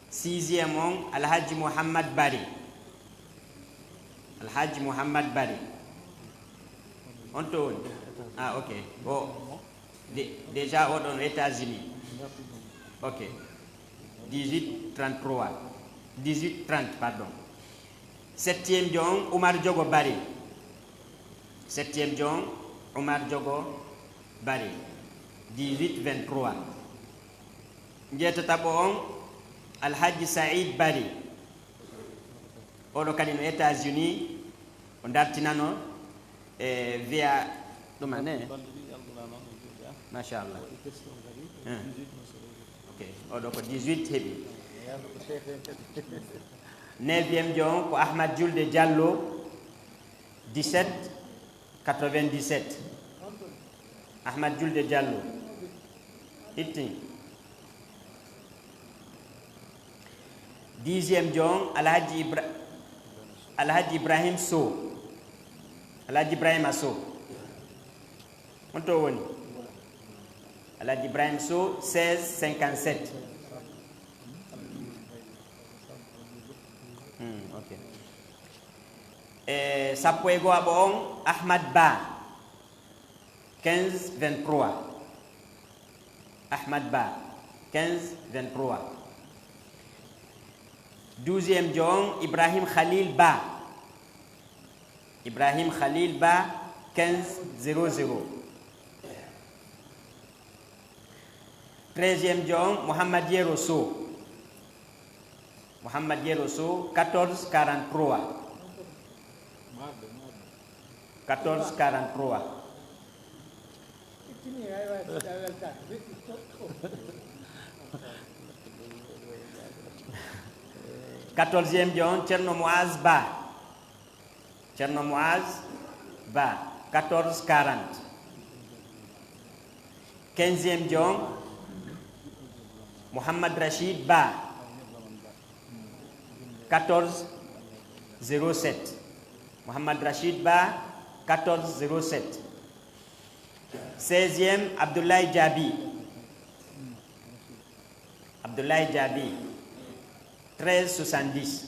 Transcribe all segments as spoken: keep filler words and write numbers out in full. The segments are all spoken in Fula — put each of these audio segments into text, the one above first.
Sixième on, Alhaji Mouhammad Bari. Alhaji Mouhammad Bari. On to woni? Ah, ok. O, dé-, déjà oɗon États-Unis. Ok. Dix-huit trente-trois. Dix-huit trente, pardon. Septième jo on, Oumar Diogo Bari. Septième jo on, Oumar Diogo Bari. Dix-huit vingt-trois. Njeetataɓo on, Alhaji Saïd Bari. Oɗo kadi no États-Unis, o dartinano e via ɗuma ne. Machallah. Hein. Ok, oɗo ko dix-huit heɓi. Neuvième jo on ko Ahmad Julde Diallo, dix-sept quatre-vingt-dix-sept. Ahmad Julde Diallo. Itti. Dixième jo on, Alhaji Ibra-, Alhaji Ibrahim Sow. Alhaji Ibrahima Sow. On to woni? Alhaji Ibrahim Sow, seize cinquante-sept. Hmm, ok. E sappo e go'aɓo on, Ahmad Ba, quinze vingt-trois. Ahmad Ba, quinze vingt-trois. Douzième jo on, Ibrahim Khalil Ba. Ibrahim Khalil Ba, quinze zéro zéro. Treizième jo on, Mouhamad Yero Sow. Mouhamad Yero Sow, quatorze quarante-trois. Quatorze quarante-trois. Quatorzième jo on, Thierno Mouaz Ba. Thierno Mouaz Ba, quatorze quarante. Quinzième jo on, Mouhamad Rachid Ba, quatorze zéro sept. Mouhamad Rachid Ba, quatorze zéro sept. Seizième, Abdoulaye Diaby. Abdoulaye Diaby, treize soixante-dix.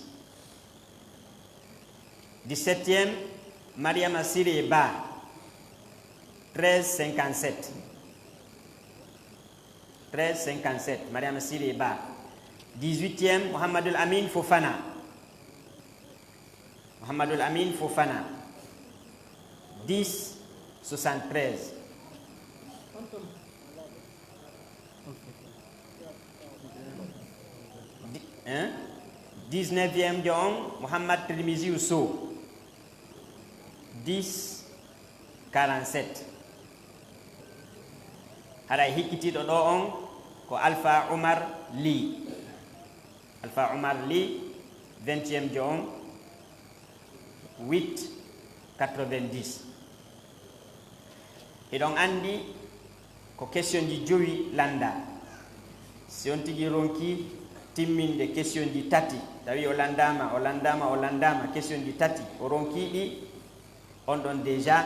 Dix-septième, Mariama Siré Ba, treize cinquante-sept. Treize cinquante-sept, Mariama Siré Ba. Dix-huitième, Mohamedoul Amine Fofana. Mohamedoul Amine Fofana, dix soixante-treize. Di-, hein? Dix-neuvième jo on, Mouhamad Tirmisiou Sow, dix quarante-sept. Haray hikkitiiɗo ɗo on ko Alpha Oumar Ly. Alpha Oumar Ly, vingtième jo on, huit quatre-vingt-dix. Hiɗon anndi ko question ji jowi lannda. Si on tigi ronki timminde question ji tati, tawi o lanndaama, o lanndaama, o lanndaama question ji tati, o ronki ɗi, on ɗon déjà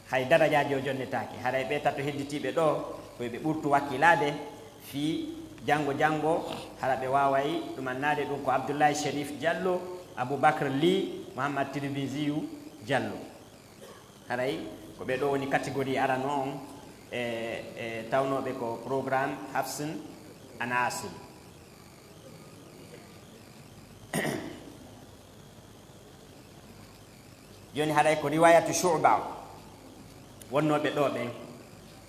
hay darajaaji o jonnetaake. Haray ɓe tato hedditiiɓe ɗo, ko ɓe ɓurtu wakkilaade fii janngo janngo, hara ɓe waaway ɗumannaade ɗum ko Abdoulaye Chérif Diallo, Aboubacry Ly, Mouhammad Tirmisiou Diallo. Haray ko ɓe ɗo woni catégorie arano on e, e tawnooɓe ko programme Hafs an Asim. Jooni haray ko riwayatu Shu'ba o wonnooɓe ɗo ɓen,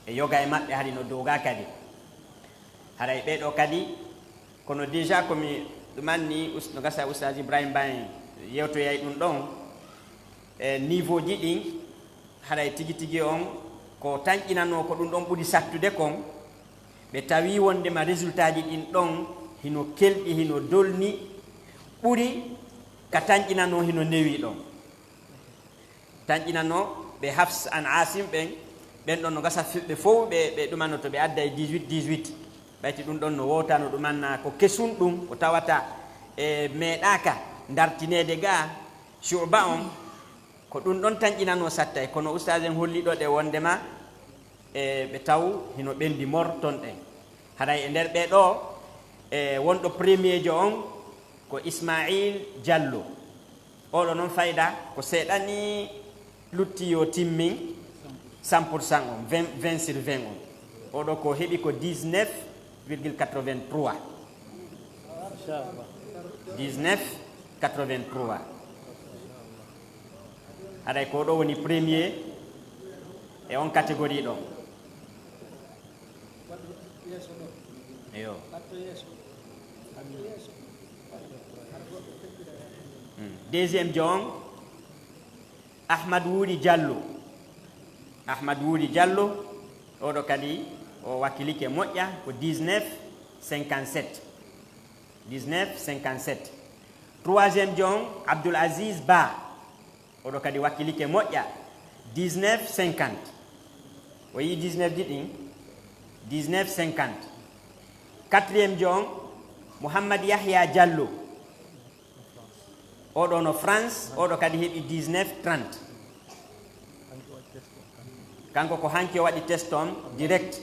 e yoga e maɓɓe hari no dowga kadi. Haray ɓee ɗo kadi, kono déjà ko mi ɗumanni us-, no gasa Oustaz Ibrahim Ba en yewtoyay ɗum ɗon, e niveau ji ɗin, haray tigi tigi on ko tanƴinanoo ko ɗum ɗon ɓuri sattude kon, ɓe tawi wondema résultat ji ɗin ɗon hino kelɗi, hino dolni, ɓuri ka tanƴinanoo hino newi ɗon. Tanƴinanoo ɓe Hafs an Asim ɓen, ɓen ɗon no gasa fi-, ɓe fow ɓe, ɓe ɗumano to ɓe adda e dix-huit dix-huit. Ɓayti ɗum ɗon no woota no ɗumanna ko kesun ɗum, ko tawata e meeɗaaka dartineede ga Shu'ba on. Ko ɗum ɗon tanƴinanoo sattay, kono ustaas en holli ɗo ɗe wondema e ɓe taw hino ɓendi mor ton ɗen. Haray e nder ɓee ɗoo, E wonɗo premierjo on ko Ismail Diallo. Oɗo noon fayda ko seeɗani lutti yo timmin cent pour cent on, vingt, vingt sur vingt on. Oɗo ko heɓi ko dix-neuf virgule quatre-vingt-trois. Inchallah. Dix-neuf quatre-vingt-trois. Haɗay ko ɗo woni premier e on catégorie ɗon. Eyo. Hmm. Deuxième jon, Ahmad Wuri Diallo. Ahmad Wuri Diallo, oɗo kadi o wakkilike moƴƴa ko dix-neuf cinquante-sept. Dix-neuf cinquante-sept. Troisième jon, Abdoul Aziz Ba. Oɗo kadi wakkilike moƴƴa, dix-neuf cinquante. O yii dix-neuf ji ɗin, dix-neuf cinquante. Quatrième jon, Mouhammad Yahya Diallo. Oɗo no France, oɗo kadi heɓi dix-neuf trente. Kanko ko hanki o waɗi test on direct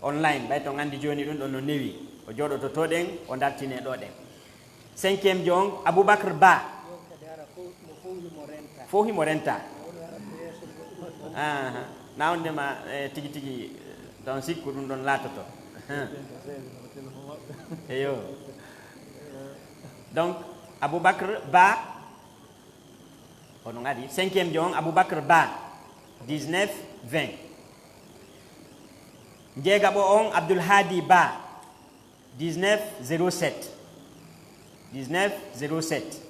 online, ɓay ton anndi jooni ɗum ɗon no newi. O jooɗoto to ɗen, o dartine ɗo ɗen. Cinquième jon, Aboubacre Ba. Fow himo renta. Aha. Na wonde ma, eh, tigi tigi, eh, ton sikku ɗum ɗon laatoto. Eyo. Donc, Aboubacre Ba, onon adi. Cinquième jon, Aboubacre Ba, dix-neuf vingt. Njeegaɓo on, Abdoul Hadi Ba, dix-neuf zéro sept. Dix-neuf zéro sept.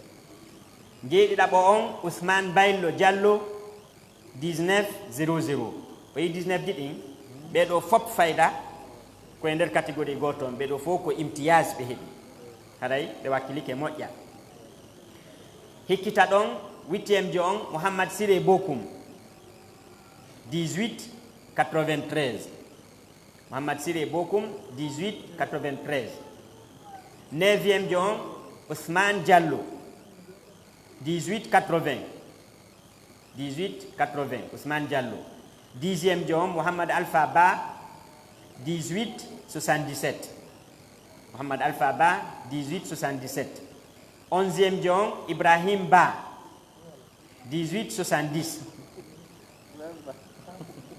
Njeeɗiɗaɓo on, Ousmane Baylo Diallo, dix-neuf zéro zéro. O yi dix-neuf ji ɗin, ɓee ɗo fop fayda ko e nder catégorie gooto on, ɓee ɗo fof ko imtiyaz ɓe heɓi. Haray ɓe wakkilike moƴƴa. Hikkita ɗon, huitième jo on, Mouhammad Siré Bokoum, dix-huit quatre-vingt-treize. Mouhammad Siré Bokoum, dix-huit quatre-vingt-treize. Neuvième jo on, Ousmane Diallo, dix-huit quatre-vingts. Dix-huit quatre-vingts, Ousmane Diallo. Dixième jo on, Mouhammad Alpha Ba, dix-huit soixante-dix-sept. Mouhammad Alpha Ba, dix-huit soixante-dix-sept. Onzième jo on, Ibrahim Ba, dix-huit soixante-dix.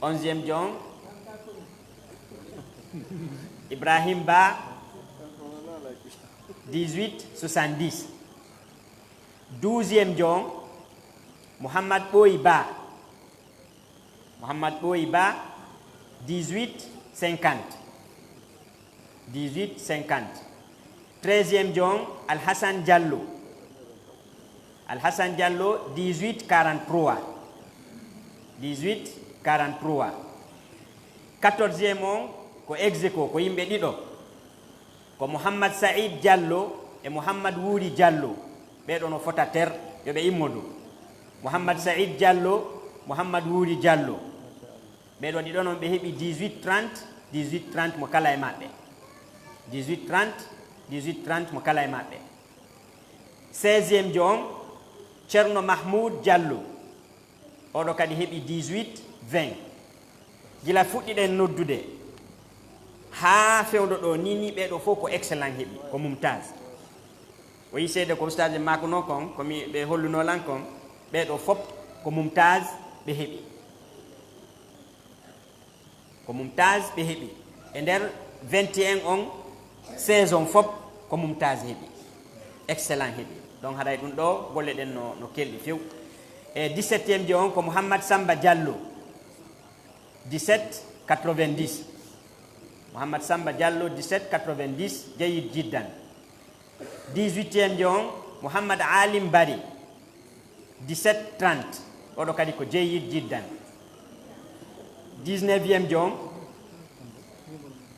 Onzième jo on, Ibrahim Ba, dix-huit soixante-dix. Douzième jo on, Mouhammad Boy Ba. Mouhammad Boy Ba, dix-huit cinquante. Dix-huit cinquante. Treizième jo on, Alhassane Diallo. Alhassane Diallo, dix-huit quarante-trois. Dix-huit quarante-trois. Quatorzième on, ko ex aequo, ko yimɓe ɗiɗo. Ko Mouhammad Saïd Diallo e Mouhammad Wuri Diallo. Ɓee ɗo no fota ter, yo ɓe immodu. Mouhammad Saïd Diallo, Mouhammad Wuri Diallo. Ɓee ɗo ɗiɗo noon ɓe heɓi dix-huit trente, dix-huit trente mo kala e maɓɓe. Dix-huit trente, dix-huit trente mo kala e maɓɓe. Seizième jo on, Thierno Mahmoud Diallo. Oɗo kadi heɓi dix-huit vingt. Gila fuɗɗiɗen noddude haa fewndo ɗo, ni, ni ɓee ɗo fof ko excellent heɓi, ko mumtaz. O yi seede ko ustaaji maako non kon, ko mi ɓe holluno lan kon, ɓee ɗo fop ko mumtaz ɓe heɓi. Ko mumtaz ɓe heɓi. E nder vingt et un on, seize on fop ko mumtaz heɓi. Excellent heɓi. Donc haray ɗum ɗo golle ɗen no, no kelɗi few. E dix-septième jo on ko Mouhammad Samba Diallo. Dix-sept quatre-vingt-dix. Mouhammad Samba Diallo, dix-sept quatre-vingt-dix, jayyid jiddan. Dix-huitième jo on, Mouhammad Alim Bari, dix-sept trente. Oɗo kadi ko jayyid jiddan. Dix-neuvième jo on,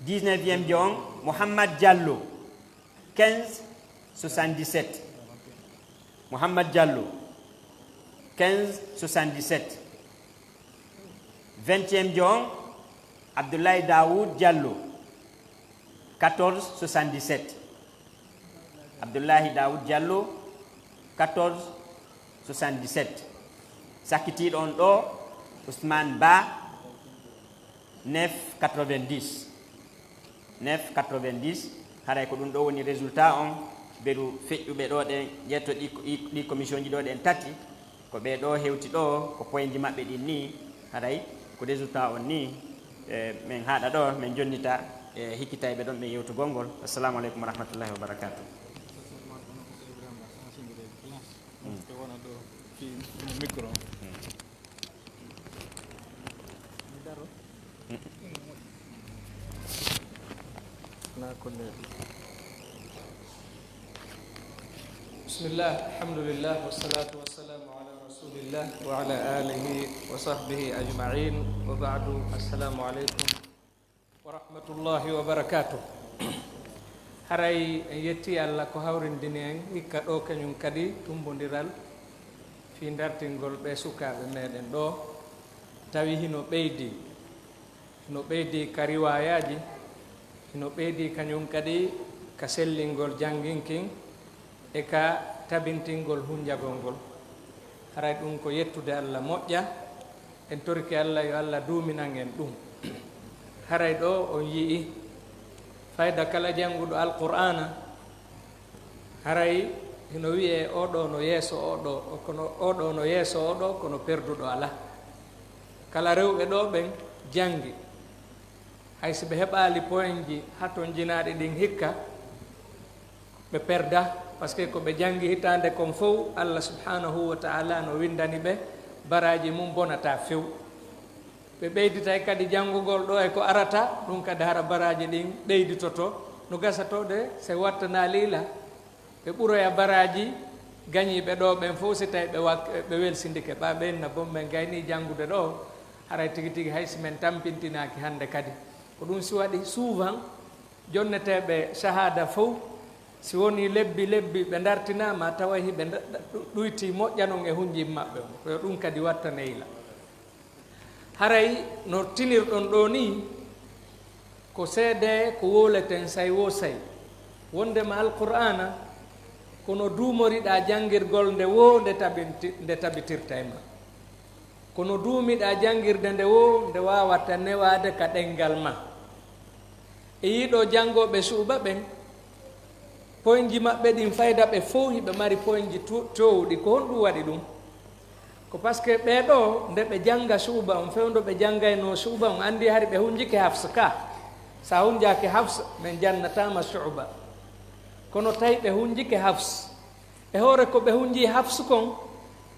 dix-neuvième jo on, Mouhammad Diallo, quinze soixante-dix-sept. Mouhammad Diallo, quinze soixante-dix-sept. Vingtième jo on, Abdoulaye Daoud Diallo, quatorze soixante-dix-sept. Abdoulaye Daoud Diallo, quatorze soixante-dix-sept. Sakkitiiɗo on ɗo, Ousmane Ba, neuf quatre-vingt-dix. Neuf quatre-vingt-dix. Haray ko ɗum ɗo woni résultat on, beru feƴƴuɓe ɗo ɗen, ƴetto ɗi, ɗi, ɗi commission ji ɗo ɗen tati, ko ɓe ɗo hewti ɗo, ko pointji maɓɓe ɗin ni, haray ko résultat on ni, e, min haɗa ɗo, min jonnita, e, hikkitayɓe ɗon ɓe yewtugol ngol. Assalamu aleykum wa rahmatullahi wa barakatuh. بسم الله، الحمد لله، والصلاة والسلام على رسول الله وعلى آله وصحبه أجمعين، وبعد، السلام عليكم ورحمة الله وبركاته. Haray en yetti Allah ko hawrindini en hikka ɗo, kañum kadi tumbondiral fii dartingol ɓe sukaaɓe meɗen ɗo, tawi hino ɓeydi, hino ɓeydi ka riwaayaaji, hino ɓeydi kañum kadi ka sellingol jannginkin e ka tabintingol hunjagol ngol. Haray ɗum ko yettude Allah moƴƴa. En torike Allah yo Allah duuminan en ɗum. Haray ɗo on yi'i, fayda kala jannguɗo Alqur'aana, haray hino wi'ee, "Oo ɗoo no yeeso oo ɗoo, kono oo ɗoo no yeeso oo ɗoo, kono perduɗo alaa." Kala rewɓe ɗoo ɓen janngi, hay si ɓe heɓaali pointji hatonjinaaɗi ɗin hikka, ɓe perda, parce que ko ɓe janngi hitaande kon fow, Allah subhanahu wa ta'ala no winndani ɓe baraaji mum bonataa few. Ɓe ɓeyditay kadi janngugol ɗo e ko arata, ɗum kadi hara baraaji ɗin ɓeyditoto. No gasa to de, si wattanaali ila, ɓe ɓuroya baraaji gañiiɓe ɗo ɓen fow, si tawi ɓe wak-, ɓe welsindike. Ɓa ɓen na bon, men gayni janngude ɗo, haray tigi tigi hay si men tampintinaaki hannde kadi. Ko ɗum si waɗi souvent, jonneteeɓe shahada fow, si woni lebbi lebbi ɓe dartinaama, tawa hiɓe nda-, ɗu-, ɗuyti moƴƴa non e hunji maɓɓe on. Ko yo ɗum kadi wattane ila. Haray no tinirɗon ɗo ni, ko seede ko wowleten say wo say, wondema Alqur'aana, kono duumoriɗaa janngirgol nde wo nde tabinti-, nde tabitirta e ma. Kono duumiɗaa janngirde nde wo nde waawata newaade ka ɗenngal ma. E yiɗo janngooɓe suuba ɓen, pointji maɓɓe ɗin fayda ɓe fow hiɓe mari pointji to-, toowuɗi. Ko honɗum waɗi ɗum? Ko parce que ɓee ɗoo, nde ɓe jannga suuba on, fewndo ɓe janngaynoo suuba on, anndi hari ɓe hunjike Hafs ka. Sa hunjaaki Hafs, men jannataama suuba. Kono tawi ɓe hunjike Hafs. E hoore ko ɓe hunji Hafs kon,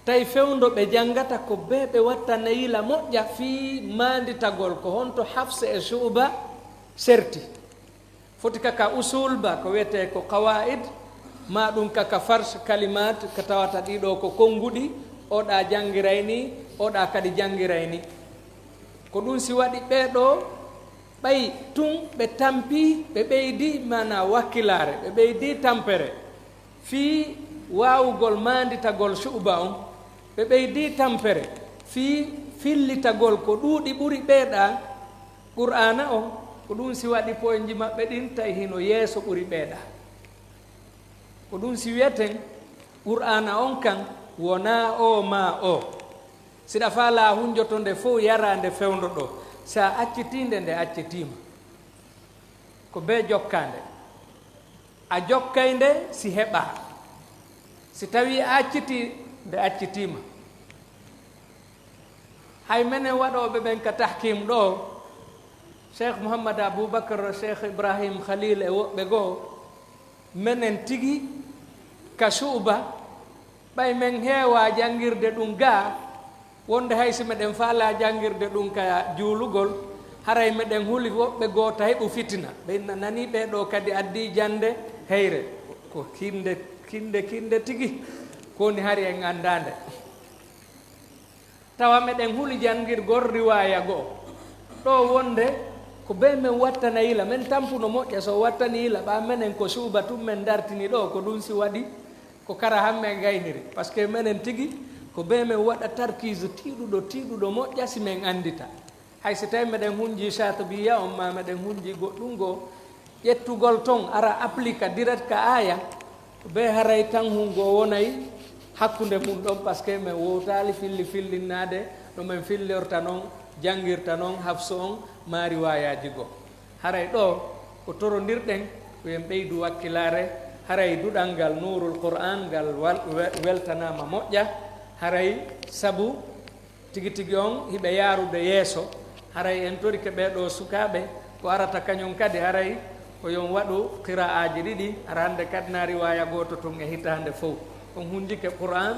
tawi fewndo ɓe janngata ko bee ɓe wattana yila moƴƴa fii maanditagol ko honto Hafs e suuba serti. Foti ka ka usul ba, ko wiyetee ko qawaid, maa ɗum ka ka farsh kalimat, ka tawata ɗiɗo ko konnguɗi, oɗa janngiray ni, oɗa kadi janngiray ni. Ko ɗum si waɗi ɓee ɗoo, ɓay tun ɓe tampi, ɓe ɓeydi maanaa wakkilaare, ɓe ɓeydi tampere fii waawugol maanditagol suuba on, ɓe ɓeydi tampere fii fillitagol ko ɗuuɗi ɓuri ɓee ɗaa Qur'aana on, ko ɗum si waɗi pointji maɓɓe ɗin tawi hino yeeso ɓuri ɓee ɗaa. Ko ɗum si wiyeten, Qur'aana on kan wonaa oo maa oo. Si ɗa faalaa hunjoto nde fow, yaraa nde fewndo ɗoo. Si a accitii nde, nde accitiima. Ko bee jokkaa nde. A jokkay nde si heɓaa. Si tawii a accitii, nde accitiima. Hay menen waɗooɓe ɓen ka tahkim ɗoo, Cheikh Mouhammad Aboubacar, Cheikh Ibrahim Khalil e woɓɓe goo, menen tigi ka suuba, ɓay men heewaa janngirde ɗum gaa, wonde hay si meɗen faalaa janngirde ɗum ka juulugol, haray meɗen huli woɓɓe goo ta heɓu fitina. Ɓe na-, nanii ɓee ɗoo kadi addii jannde heyre. Ko kinnde, kinnde, kinnde tigi. Ko woni hari en anndaa nde. Tawa meɗen huli janngirgol riwaaya goo. Ɗoo wonde ko bee men wattana yila, men tampuno moƴƴa so wattani yila, ɓaa menen ko suuba tun men dartini ɗoo, ko ɗum si waɗi ko kara han men gayniri. Parce que menen tigi, ko bee men waɗa tarkiisu tiiɗuɗo, tiiɗuɗo moƴƴa si men anndita. Hay si tawi meɗen hunji Shaatibiya on, maa meɗen hunji goɗɗum goo, ƴettugol ton, ara applika direct ka aaya, bee haray tan hun goo wonay hakkunde mun ɗon, parce que men wowtaali filli fillinnaade no men fillirta non, janngirta non, Hafsu on, maa riwaayaaji goo. Haray ɗoo ko torondirɗen, Ko en ɓeydu wakkilaare, haray duɗal ngal Nuurul Qur'aan ngal wal-, we-, weltanaama moƴƴa, haray sabu tigi tigi on hiɓe yaarude yeeso, haray en torike ɓee ɗoo sukaaɓe, ko arata kañum kadi haray ko yon waɗu qiraa'aaji ɗiɗi, hara hannde kadi na riwaaya gooto tun e hitaande fow. On hunndike Qur'aan,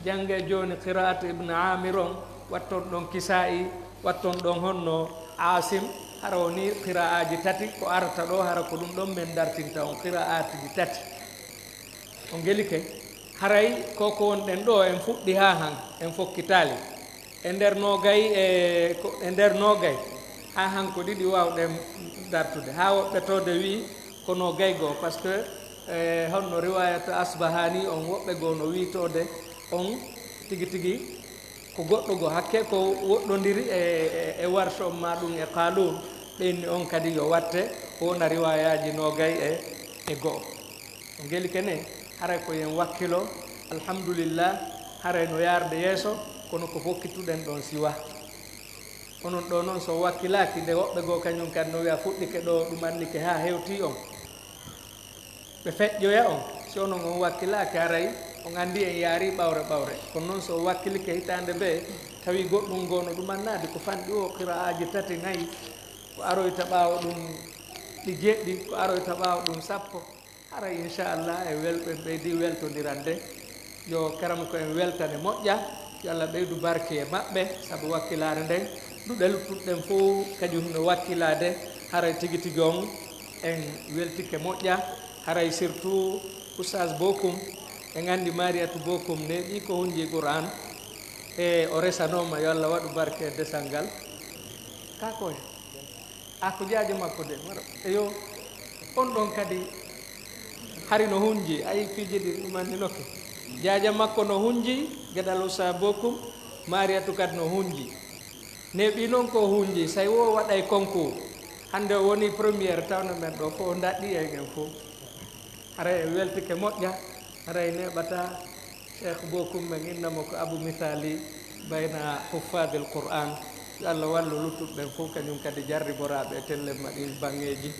jannge jooni qiraa'atu Ibn Aamir on, watton ɗon Kisaa'i, watton ɗon honno Aasim, hara woni qiraa'aaji tati ko arata ɗoo, hara ko ɗum ɗon men dartinta on qiraa'aatuji tati. On gelike, haray ko ko wonɗen ɗoo en fuɗɗi haa han, en fokkitaali. E nder noogay e, ko, e nder noogay, haa han ko ɗiɗi waawɗen dartude. Haa woɓɓe toode wi'i ko noogay goo, parce que, e, honno riwaayatu Asbahaani on woɓɓe goo no wi'toode on tigi tigi ko goɗɗo goo, hakke ko woɗɗondiri e, e, e Warsh on maa ɗum e Qaaluun, ɓe inni on kadi yo watte, ko wona riwaayaaji noogay e, e go'o. On gelike ne, haray ko yen wakkilo, alhamdulillah, haray no yaarde yeeso, kono ko fokkituɗen ɗon siwa. Onon ɗoo non so wakkilaaki, nde woɓɓe goo kañum kadi no wi'a fuɗɗike ɗoo, ɗum annike haa hewtii on. Ɓe feƴƴoya on, si onon on wakkilaaki, haray on anndi en yaarii ɓawre ɓawre. Kono non so wakkilike hitaande bee, tawi goɗɗum goo no ɗum annaade ko fanɗi o qiraa'aaji tati nayi, ko aroyta ɓaawo ɗum ɗi jeɗɗi, ko aroyta ɓaawo ɗum sappo. Haray, inchallah, e wel-, ɓe ɓeydi weltondirande. Yo karamoko en weltane moƴƴa, yo Allah ɓeydu barke e maɓɓe, sabu wakkilaare nden, duɗe luttuɗen fow kañum no wakkilaade, haray tigi tigi on en weltike moƴƴa, haray surtout Oustaz Bokum, en anndi Mariyatu Bokum neeɓi ko hunji Qur'an, e o resanooma, yo Allah waɗu barke e desal ngal. Ka koye. A ko jaajo makko de, maro. Eyo, on ɗon kadi hari no hunji, ayi piiji ɗi ɗum anndi nokke. Jaajo makko no hunji, geɗal Usa Bokum, Mariyatu kadi no hunji. Neeɓi noon ko hunji, say wo waɗay concours. Hannde o woni première, tawno men ɗo fof daɗɗi en en fof. Haray en weltike moƴƴa, haray neeɓata. Cheikh Bokum men innamo ko Abu Misali bayna huffadil Qur'an. Yo Allah wallu luttuɓe ɓen fof, kañum kadi jarriboraaɓe e tellen ma ɗin baŋŋeeji.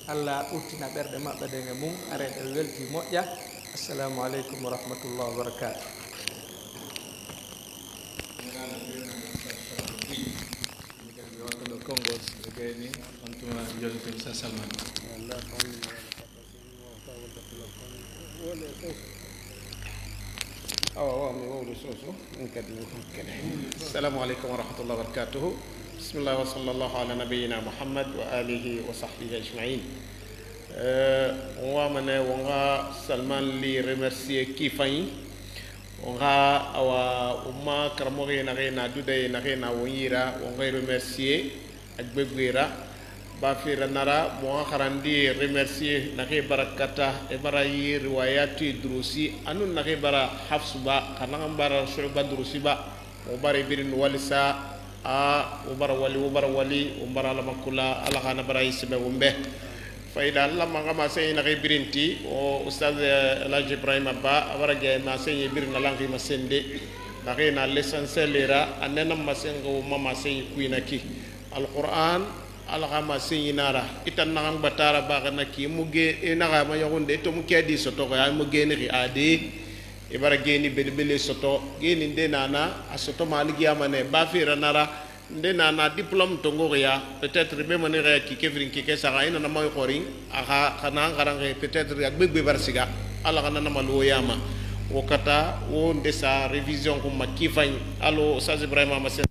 Allah ɓurtina ɓerɗe maɓɓe ɗen e mum. Haray en welti moƴƴa. Assalamu aleykum wa rahmatullahi wa barakatuh. Konngol, ɓe gayni, on tuma joni tun sa salmani. Awa, awa, mi wowli soso, min kadi min hokkene. Assalamu aleykum wa rahmatullahi wa barakatuhu. Bismillah wa sallallahu ala nabiyyina Muhammad wa alihi wa sahbihi ajma'in. Eh, on wamane, wonga Salman li remercier ki fanyi. Wonga awa umma karamoge na ge na dude na ge na wonyira, wonga remercier. Agbegwera, ba fira nara, mo harandi remercier, na ke barakata, e bara yi riwayati durusi, anu na ke bara Hafsu ba, kana bara Shu'ba durusi ba, mo bara birin walisa, a, o bara wali, o bara wali, o bara lamakula, ala kana bara isibe wumbe. Fayda Allah manga ma sey na ke birinti, o Ustaz, eh, Alhaji Ibrahim Abba, a bara ge ma sey birin na langi ma sende, na ke na l'essentiel era, anena ma sengo ma ma sey kuinaki. Alquran, Alxa ma señinara, i tan naxan batara baxana ki, mu ge, i naxa ma yoxunde, to mu ke di soto, ya mu geni xi ade, i bara geni bele bele soto, geni nde nana, a soto ma aligi amane, ba fira nara, nde nana diplôme to ngoxiya, peut-être be mani xeya ki ke firin ki ke saxa, i nana ma xorin, axa, xana xaran xe, peut-être a gbegbe bar siga, ala xana na malu yama, wo kata, wo nde sa révision xuma ki fañ, alo, Oustaz Ibrahima ma sen.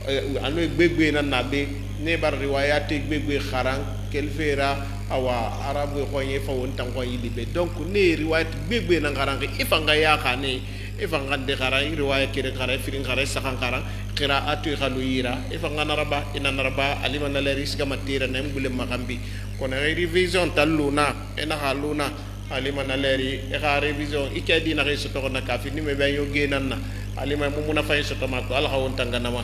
Eh, ano gbegbe na nabe ne bar riwayate gbegbe xaran kel fera awa arabu ko ye fa won tan ko yili be, donc ne riwayat gbegbe na xaran ifanga ya xane. Ifanga de xara, riwaya kere xara, firin xara, saxan xara, qira'atu xalu yira, ifanga naraba, ina naraba, alima na leri siga matira na mbule makambi. Kono ay révision talluna, ena xaluna, alima na leri, e xa révision, ike di na xeso to na kafi, ni me ben yo genanna, alima mu muna fay so to ma ko, ala xawon tanganama.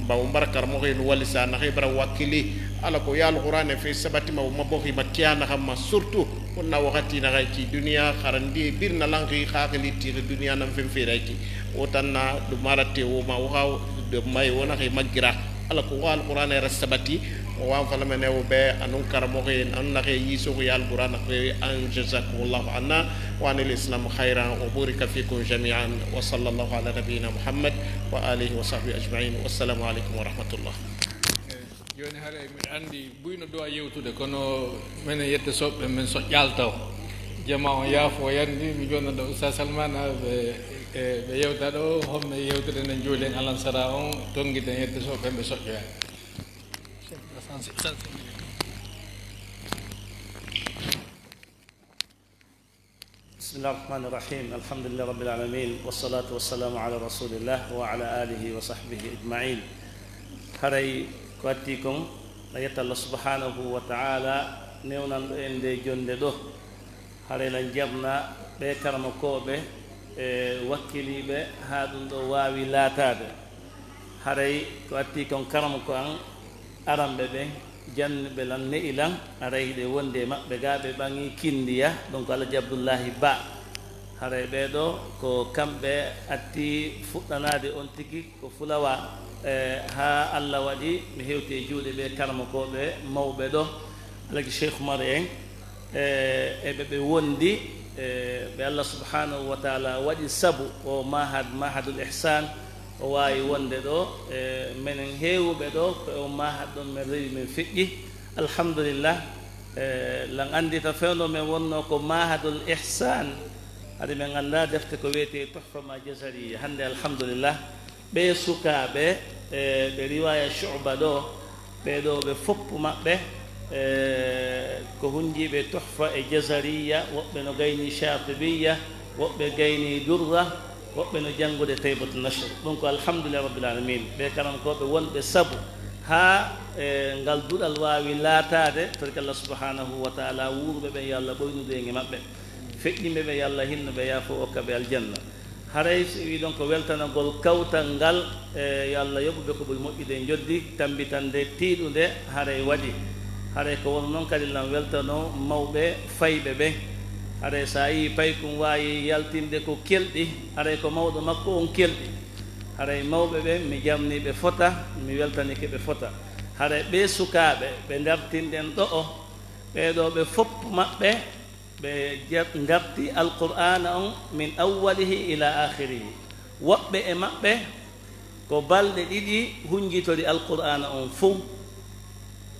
Bawo mbara karamoxo nu walisa naxe bara wakkili. Ala ko ya alqur'ane fe sabati ma ma boxi ma kiya naxa ma surtout. Wonna waxati naxa ki duniya xarandi birna lanxi xaxili tixi duniya nan fen fera ki. Wotanna du mara te wo ma waxa de may wona xe magira. Ala ko wa alqur'ane ra sabati. Mo wa falamene wo be anun karamoxe anun naxe yiso ya alqur'ane fe an jazakumullahu anna wa anil islam khairan wa burika fikum jami'an wa sallallahu ala nabiyyina muhammad wa alihi wa sahbihi ajma'in. Wassalamu alaikum wa rahmatullah. Jooni haray miɗo anndi buyno duwa yewtude, kono minen yette soɓɓe men soƴƴaali taw. Jama on yaafo yandi, mi jonnda Oustaz Salmana, ɓe, e, ɓe yewta ɗo, homme yewtude nden juulen alansara on, tonngiten yette soɓɓe ɓe soƴƴoya. بسم الله الرحمن الرحيم. الحمد لله رب العالمين، والصلاة والسلام على رسول الله وعلى آله وصحبه أجمعين. Haray ko atti kon, na yetta Allah subhanahu wa ta'ala newnanɗo en nde jonde ɗo. Haray lan jarna ɓe karamokooɓe e wakkiliiɓe haa ɗum ɗo waawi laataade. Haray ko atti kon karamoko an aranɓe ɓen, janniɓe lan, ne'i lan, haray hiɗe wondi e maɓɓe ga, ɓe ɓaŋi kindiya, ɗum ko Alhaji Abdullahi Ba. Haray ɓee ɗo ko kamɓe atti fuɗɗanaade on tigi ko fulawa, e, haa Allah waɗi mi hewti e juuɗe ɓe karamokooɓe mawɓe ɗo, Alhaji Cheikh Oumar en, e, e ɓe ɓe wondi, e, ɓe Allah subhanahu wa ta'ala waɗi sabu o mahad, Mahadul Ihsan, o waawi wonde ɗo, e, menen heewuɓe ɗo, ko e o mahad ɗon men rewi men feƴƴi. Alhamdulillah, e, lan anndita fewndo men wonno ko Mahadul Ihsan, haɗi men annda defte ko wiyetee Tuhfa ma Jazariya. Hannde, alhamdulillah, ɓe sukaaɓe, e, ɓe riwaya Shu'ba ɗo, ɓee ɗo ɓe foppu maɓɓe, e, ko hunjiiɓe Tuhfa e Jazariya, woɓɓe no gayni Shatibiya, woɓɓe gayni Durra, woɓɓe no janngude Taybatu Nashr. Ɗum ko alhamdulillah rabbil alamin. Ɓe karamokooɓe wonɓe sabu haa, e, ngal duɗal waawi laataade, torki Allah subhanahu wa ta'ala wuuruɓe ɓen yo Allah ɓoynude e maɓɓe. Feƴƴinɓe ɓe yo Allah hinnu ɓe yaafo okka ɓe aljanna. Haray so wi ɗon ko weltanagol kawtal ngal, e, yo Allah yoɓu ɓe ko ɓuri moƴƴude e njoddi, tambitande tiiɗunde, haray waɗi. Haray ko won noon kadi lan weltano mawɓe fayɓe ɓe. Haray so a yii paykun waawi yaltinde ko kelɗi, haray ko mawɗo makko on kelɗi. Haray mawɓe ɓe mi jarnii ɓe fota, mi weltanike ɓe fota. Haray ɓee sukaaɓe ɓe dartinɗen ɗo o, ɓee ɗo ɓe foppu maɓɓe, ɓe ja-, ngarti Alqur'aana on min awwalihi ila akhirihi. Woɓɓe e maɓɓe ko balɗe ɗiɗi hunjitori Alqur'aana on fow.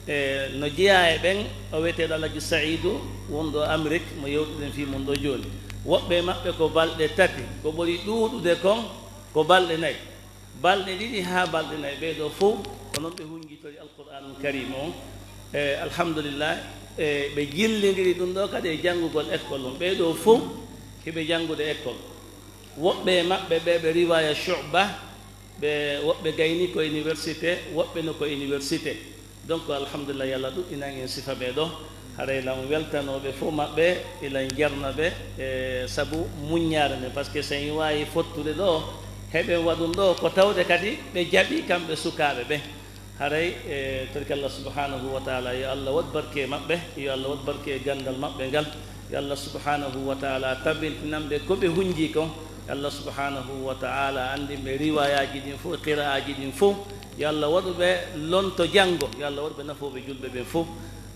E, no jeyaa e ɓen, o wiyeteeɗo Alhaji Saidu, wonɗo Amérique, mo yewtuɗen fii mun ɗo jooni. Woɓɓe e maɓɓe ko balɗe tati, ko ɓuri ɗuuɗude kon ko balɗe nayi. Balɗe ɗiɗi haa balɗe nayi, ɓee ɗo fow ko non ɓe hunjitori Alqur'aanul Kariim on. E, alhamdulillah, e, ɓe jillindiri ɗum ɗo kadi e janngugol école on. Ɓee ɗo fow hiɓe janngude école. Woɓɓe e maɓɓe ɓe, ɓe riwaya Shu'ba, ɓe, woɓɓe gayni ko université, woɓɓe no ko université. Donc, alhamdulillah, yo Allah ɗuɗɗinan en sifa ɓee ɗo. Haray lan weltanooɓe fof maɓɓe, ilan jarna ɓe, e sabu muññaare nden, parce que so en waawi fottude ɗo, heɓen waɗum ɗo, ko tawde kadi ɓe jaɓi kamɓe sukaaɓe ɓe. Haray, e, torki Allah subhanahu wa ta'ala, yo Allah waɗ barke e maɓɓe, yo Allah waɗ barke e ganndal maɓɓe ngal, yo Allah subhanahu wa ta'ala tabintinan ɓe ko ɓe hunji kon, yo Allah subhanahu wa ta'ala anndin ɓe riwayaaji ɗin fof, qira'aaji ɗin fof, yo Allah waɗu ɓe lonto janngo, yo Allah waɗu ɓe nafooɓe julɓe ɓen fof.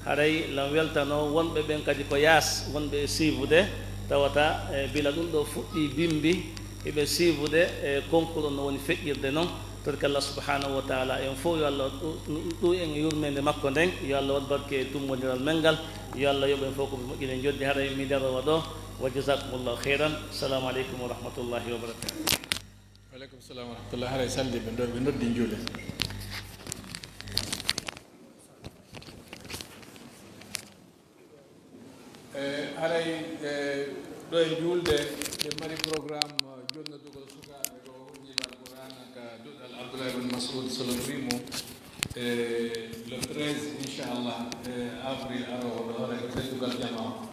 Haray lan weltano wonɓe ɓen kadi ko yaas, wonɓe e siifude, tawata, e, bila ɗum ɗo fuɗɗi bimbi, hiɓe siifude e concours on no woni feƴƴirde non. Torki Allah subhanahu wa ta'ala en fof, yo Allah ɗu-, ɗu-, ɗu en e yurmeende makko nden, yo Allah waɗ barke e tummbondiral men ngal, yo Allah yoɓ en fof ko ɓe moƴƴude njoddi. Haray mi darowa ɗo, wa jazakumullahu khairan. Assalamu aleykum wa rahmatullahi wa barakatuh. Wa aleykum salam wa rahmatullah. Haray salliɓe ɗo, ɓe noddi njuule. E, haray, e, ɗo e juulde, ɓe mari programme, e, jonnodugol sukaaɓe ko hundiiɓe Alqur'aana ka duɗal Abdullah ibn Mas'ud, so Allah jaɓii mo, e, le treize, inchallah, e, avril aroowo ɗo, haray ko teddungal jama o.